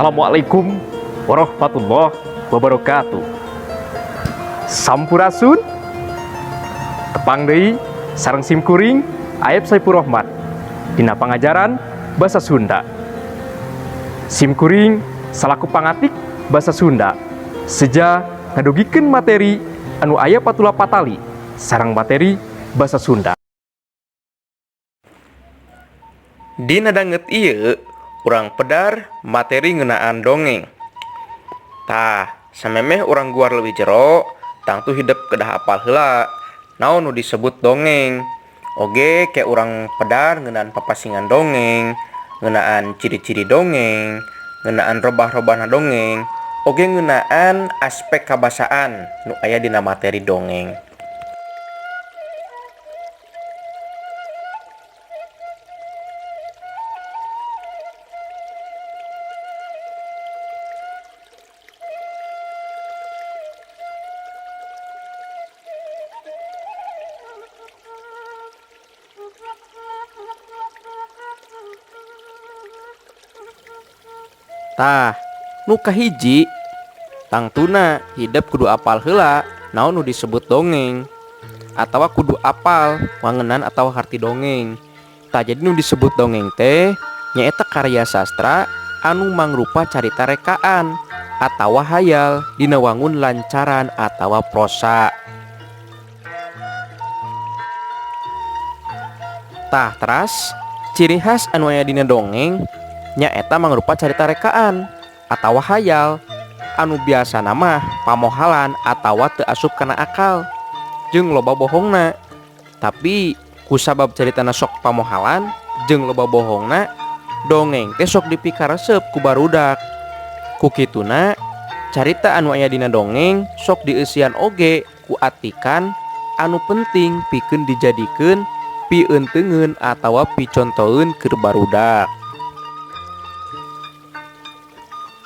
Assalamualaikum warahmatullahi wabarakatuh. Sampurasun. Tepang deui sareng sim kuring Aep Saifur Rahman dina pangajaran Basa Sunda. Sim kuring salaku pangatik Basa Sunda seja ngadugikeun materi anu aya patula patali sareng materi Basa Sunda. Dina danget ieu urang pedar materi ngeunaan dongeng. Tah, samemeh urang guar leuwih jero, tangtu hidep kedah apal heula naon nu disebut dongeng. Oge ke urang pedar ngeunaan papasingan dongeng, ngeunaan ciri-ciri dongeng, ngeunaan robah-robahna dongeng, oge ngeunaan aspek kabasaan nu aya dina materi dongeng. Tah, nu kahiji tangtuna hidep kudu apal heula naon nu disebut dongeng atawa kudu apal wangenan atawa harti dongeng. Tah, jadi nu disebut dongeng teh nyaeta karya sastra anu mangrupa carita rekaan atawa hayal dina wangun lancaran atawa prosa. Tah, teras ciri khas anu aya dina dongeng nyaeta mangrupa carita rekaan atawa hayal anu biasana mah pamohalan atawa teu asup kana akal jeung loba bohongna. Tapi kusabab caritana sok pamohalan jeung loba bohongna, dongeng teh sok dipikaresep ku barudak. Ku kituna carita anu aya dina dongeng sok dieusian oge ku atikan anu penting pikeun dijadikeun pieunteuneun atawa picontoeun keur barudak.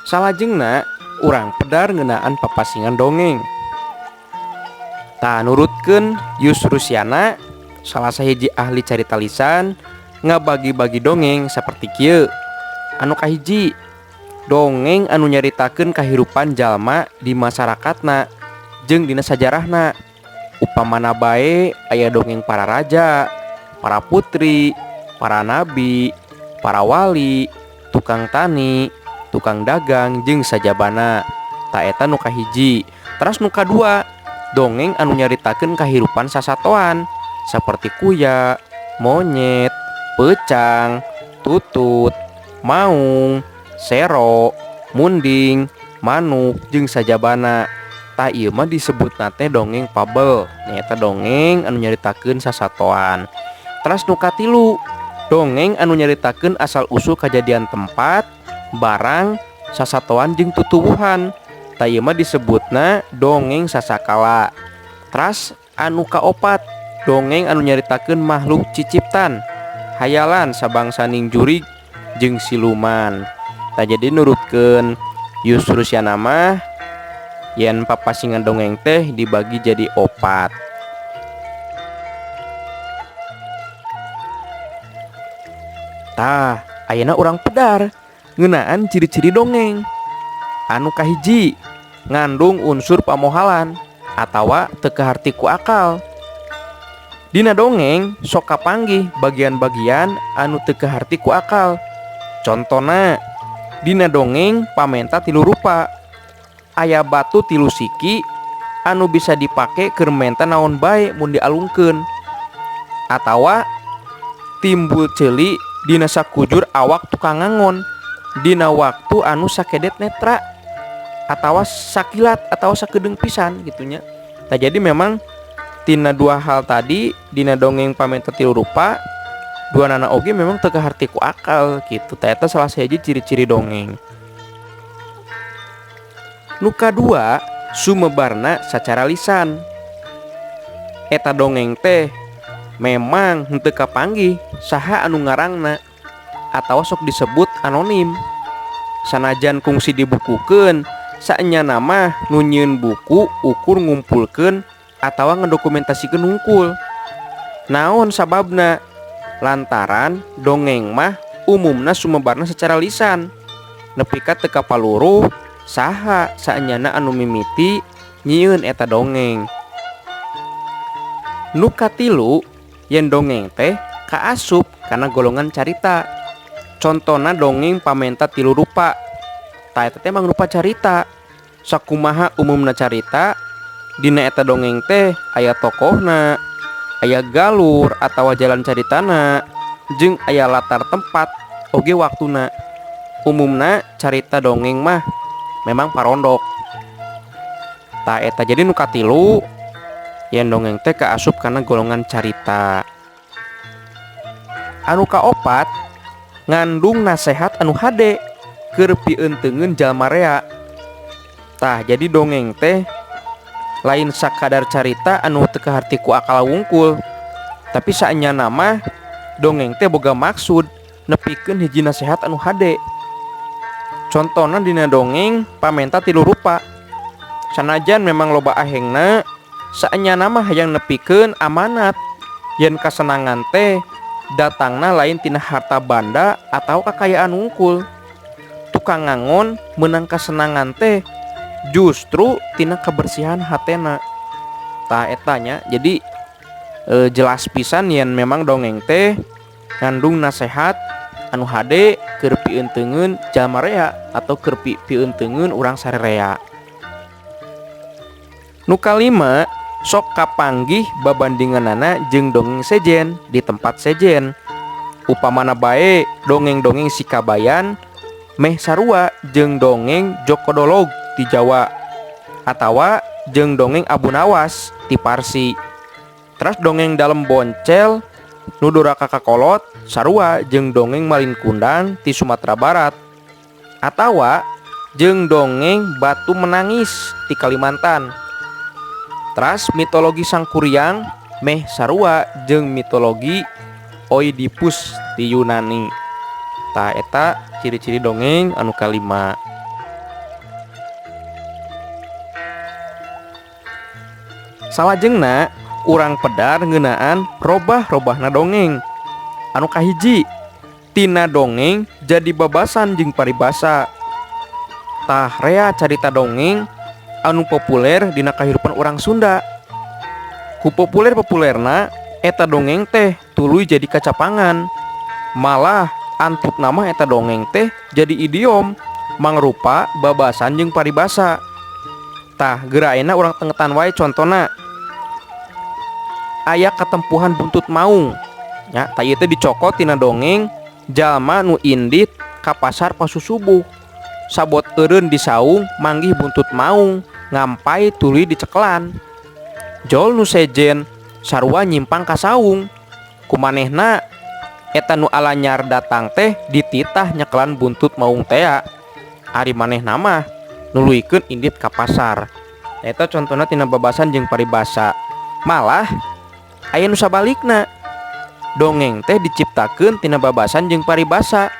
Salajengna urang pedar ngeunaan papasingan dongeng. Tah, nurutkeun Yusrusiana, salah sahiji ahli carita lisan, ngabagi-bagi dongeng saperti kieu. Anu kahiji, dongeng anu nyaritakeun kahirupan jalma di masyarakatna jeung dina sajarahna. Upamana bae aya dongeng para raja, para putri, para nabi, para wali, tukang tani, tukang dagang jeung sajabana. Ta eta nu kahiji. Teras nu kadua, dongeng anu nyaritakeun kahirupan sasatoan saperti kuya, monyet, peucang, tutut, maung, sero, munding, manuk jeung sajabana. Tah, ieu mah disebutna teh dongeng fabel, nyaeta dongeng anu nyaritakeun sasatoan. Teras nu katilu, dongeng anu nyaritakeun asal usul kajadian tempat, barang, sasatoan jeung tutuwuhan. Tah, ieu mah disebutna dongeng sasakala. Teras anu kaopat, dongeng anu nyaritakeun makhluk ciciptan, hayalan sabangsaning jurig jeung siluman. Tah, jadi nurutkeun Yusrusiana mah yen papasingan dongeng teh dibagi jadi opat. Tah, ayeuna urang pedar ngeunaan ciri-ciri dongeng. Anu kahiji, ngandung unsur pamohalan atawa teu kaharti ku akal. Dina dongeng sok kapanggih bagian-bagian anu teu kaharti ku akal. Contona, dina dongeng pamenta tilu rupa. Aya batu tilu siki anu bisa dipake keur menta naon bae mun dialungkeun. Atawa timbul ceuli dina sakujur awak tukang ngangon dina waktu anu sakedet netra atawa sakilat atawa sakedeung pisan gitunya. Tah, jadi memang tina dua hal tadi dina dongeng pamenta tilu rupa, dua nana oge memang teu kaharti ku akal gitu. Tah, eta salah sahiji ciri-ciri dongeng. Nu kadua, sumebarna sacara lisan. Eta dongeng teh memang henteu kapanggih saha anu ngarangna atawa sok disebut anonim. Sanajan kungsi dibukukeun, saenyana mah nu nyieun buku ukur ngumpulkeun atawa ngedokumentasikeun hungkul. Naon sababna? Lantaran dongeng mah umumna sumebarna secara lisan. Nepi ka teu kapaluruh saha saenyana anu mimiti nyieun eta dongeng. Nu katilu, yen dongeng teh kaasup kana golongan carita. Contona dongeng Pamenta Tilu Rupa. Tah, eta teh mangrupa carita. Sakumaha umumna carita, dina eta dongeng teh aya tokohna, aya galur atawa jalan caritana, jeung aya latar tempat oge waktuna. Umumna carita dongeng mah memang parondok. Tah, eta jadi nu katilu, yen dongeng teh kaasup kana golongan carita. Anu kaopat, ngandung nasehat anu hade keur pieuteungeun jalma rea. Tah, jadi dongeng teh lain sakadar carita anu teu kaharti ku akal wungkul, tapi saenyana mah dongeng teh boga maksud nepikeun hiji nasehat anu hade. Contona dina dongeng Pamenta Tilu Rupa. Sanajan memang loba ahengna, saenyana mah hayang nepikeun amanat yen kasenangan teh datangna lain tina harta banda atau kakayaan wungkul. Tukang ngangon meunang kasenangan teh justru tina kebersihan hatena. Tah, eta nya, jadi jelas pisan yen memang dongeng teh ngandung nasehat anu hade keur pieuteungeun jalma rea atau keur pieuteungeun urang sarerea. Nu kalima, sok kapanggih babandinganana jeung dongeng sejen di tempat sejen. Upamana bae dongeng-dongeng Si Kabayan meh sarua jeung dongeng Joko Dolog di Jawa atawa jeung dongeng Abu Nawas di Parsi. Teras dongeng Dalem Boncel nu doraka ka kolot sarua jeung dongeng Malin Kundang ti Sumatera Barat atawa jeung dongeng Batu Menangis ti Kalimantan. Teras mitologi Sangkuriang meh sarua jeung mitologi Oedipus di Yunani. Tah, eta ciri-ciri dongeng anu kalima. Salajengna urang pedar ngeunaan robah-robahna dongeng. Anu kahiji, tina dongeng jadi babasan jeung paribasa. Tah, rea carita dongeng anu populer dina kahirupan urang Sunda. Ku populer-populerna eta dongeng teh tuluy jadi kacapangan. Malah antuk nama eta dongeng teh jadi idiom mangrupa babasan jeung paribasa. Tah, geura ayeuna urang tengetan wae contona. Aya katempuhan buntut maung. Nya, tah ieu teh dicokot tina dongeng jalma nu indit ka pasar pasusubuh. Sabot eureun di saung manggih buntut maung ngampai tuluy dicekelan. Jol nu sejen sarua nyimpang ka saung. Kumanehna eta nu alanyar datang teh dititah nyekelan buntut maung tea. Ari manehna mah nuluykeun indit ka pasar. Eta contona tina babasan jeung paribasa. Malah aya nu sabalikna. Dongeng teh diciptakeun tina babasan jeung paribasa.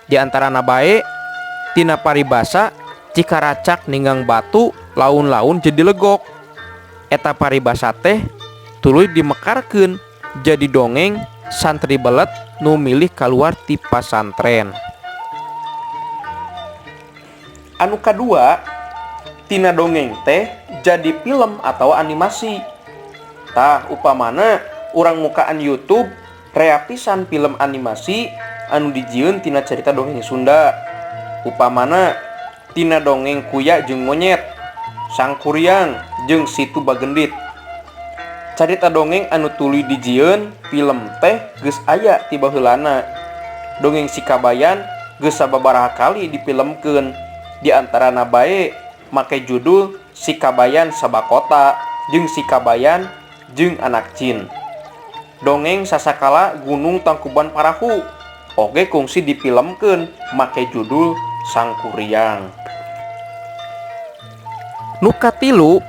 Di antarana bae tina paribasa cikaracak ninggang batu laun-laun jadi legok. Eta paribasa teh tuluy dimekarkeun jadi dongeng santri belet nu milih kaluar ti pasantren. Anu kadua, tina dongeng teh jadi film atau animasi. Tah, upamana urang mukaan YouTube rea pisan film animasi anu dijieun tina carita dongeng Sunda. Upamana tina dongeng Kuya jeung Monyet, Sangkuriang jeung Situ Bagendit. Carita dongeng anu tuluy dijieun film teh geus aya ti baheulana. Dongeng Si Kabayan geus sababaraha kali difilmkeun. Di antarana bae make judul Si Kabayan Sabakota jeung Si Kabayan jeung Anak Jin. Dongeng Sasakala Gunung Tangkuban Parahu oge kungsi difilmkeun make judul Sangkuriang. Nu katilu,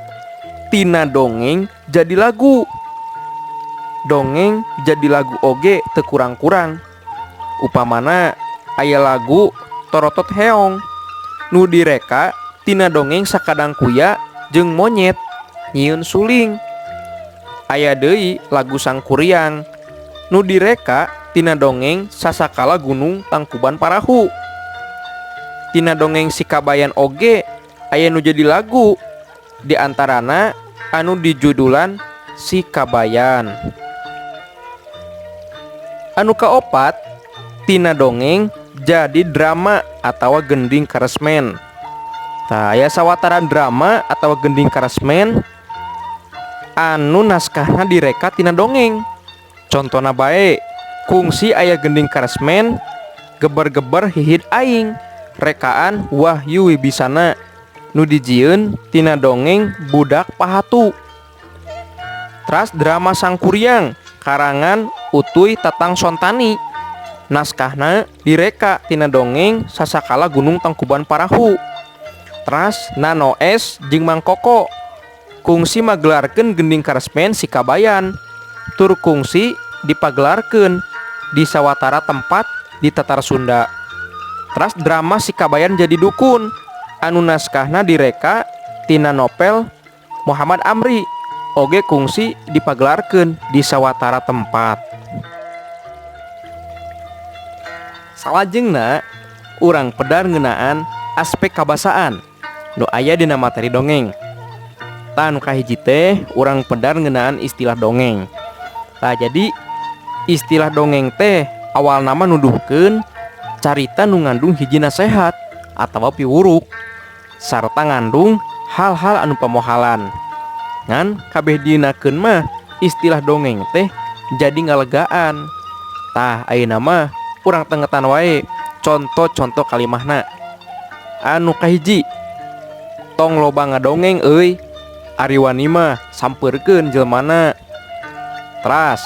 tina dongeng jadi lagu. Dongeng jadi lagu oge teu kurang-kurang. Upamana aya lagu Torotot Heong nu direka tina dongeng Sakadang Kuya jeung Monyet nyieun suling. Aya deui lagu Sangkuriang nu direka tina dongeng Sasakala Gunung Tangkuban Parahu. Tina dongeng Si Kabayan oge aya nu jadi lagu, di antarana anu dijudulan Si Kabayan. Anu kaopat, tina dongeng jadi drama atau gending karesmen. Tah, aya sawatara drama atau gending karesmen anu naskahna direka tina dongeng. Contona bae, kungsi aya gending karesmen Geber-geber Hihid Aing rekaan Wahyu Wibisana nu dijieun tina dongeng Budak Pahatu. Teras drama Sangkuriang karangan Utuy Tatang Sontani, naskahna direka tina dongeng Sasakala Gunung Tangkuban Parahu. Teras Nano Es jeung Mang Koko kungsi magelarkeun gending karesmen Si Kabayan, tur kungsi dipagelarkeun di sawatara tempat di Tatar Sunda. Teras drama Si Kabayan Jadi Dukun anu naskahna direka tina novel Muhammad Amri oge kungsi dipagelarkeun di sawatara tempat. Salajengna urang pedar ngeunaan aspek kabasaan nu aya dina materi dongeng. Tah, nu kahiji teh urang pedar ngeunaan istilah dongeng. Tah, jadi istilah dongeng teh awalna mah nuduhkeun carita nu ngandung hiji nasehat atawa piwuruk sarta ngandung hal-hal anu pamohalan. Ngan kabeh dinakeun mah istilah dongeng teh jadi ngalegaan. Tah, ayeuna mah urang tengetan wae contoh-contoh kalimahna. Anu kahiji, tong loba ngadongeng euy, ari wani mah sampeurkeun jelmana. Teras,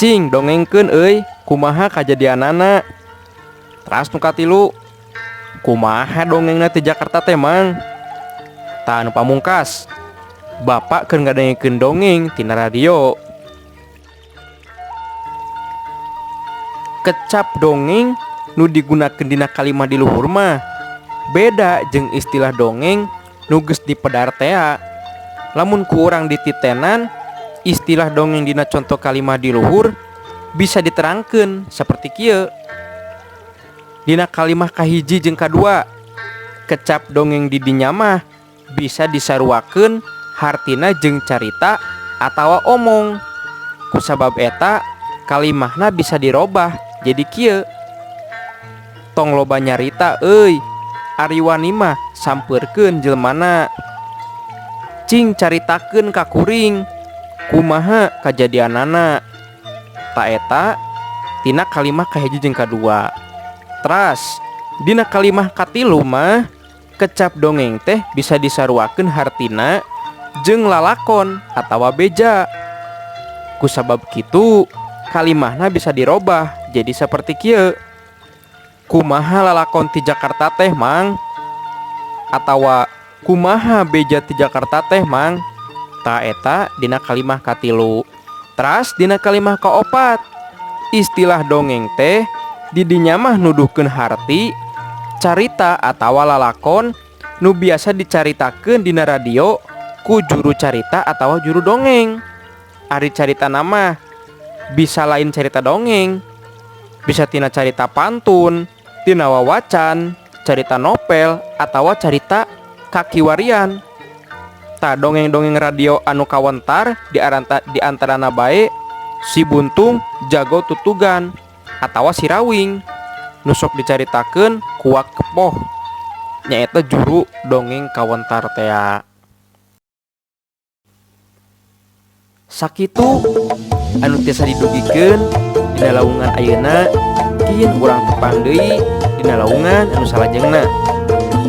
cing dongengkeun euy, kumaha kajadianana. Teras nu katilu, kumaha dongengna ti Jakarta teh, Mang. Tah, anu pamungkas, bapak keur ngadengekeun dongeng tina radio. Kecap dongeng nu digunakeun dina kalimah di luhur mah beda jeung istilah dongeng nu geus dipedar tea. Lamun ku urang dititenan, istilah dongeng dina conto kalimah di luhur bisa diterangkeun seperti kieu. Dina kalimah kahiji jeung kadua, kecap dongeng di dinya mah bisa disaruakeun hartina jeung carita atawa omong. Kusabab eta kalimahna bisa dirobah jadi kieu. Tong loba nyarita euy, ari wani mah sampeurkeun jelmana. Cing caritakeun ka kuring kumaha kajadianana. Ta eta tina kalimah kahiji jeung kadua. Teras dina kalimah katilu mah kecap dongeng teh bisa disaruakeun hartina jeung lalakon atawa beja. Kusabab kitu kalimahna bisa dirobah jadi seperti kieu. Kumaha lalakon ti Jakarta teh, Mang? Atawa kumaha beja ti Jakarta teh, Mang? Ta eta dina kalimah katilu. Teras dina kalimah kaopat, istilah dongeng teh di dinya mah nuduhkeun harti carita atawa lalakon nu biasa dicaritakeun dina radio ku juru carita atawa juru dongeng. Ari carita nama bisa lain carita dongeng, bisa tina carita pantun, tina wawacan, carita novel atawa carita kakiwarian. Tah, dongeng-dongeng radio anu kawentar di antarana bae Si Buntung Jago Tutugan atawa Si Rawing nu sok dicaritakeun ku Wak Kepoh, nyaeta juru dongeng kawentar tea. Sakitu anu tiasa didugikeun dina laungan ayeuna, kieun urang tepang deui dina laungan anu salajengna.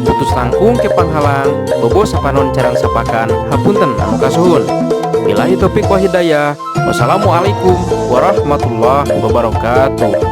Putus langkung ke panghalang, bobo sapanon carang sapakan, hapunten anu kasuhun. Billahi taufik wa hidayah. Wassalamualaikum warahmatullahi wabarakatuh.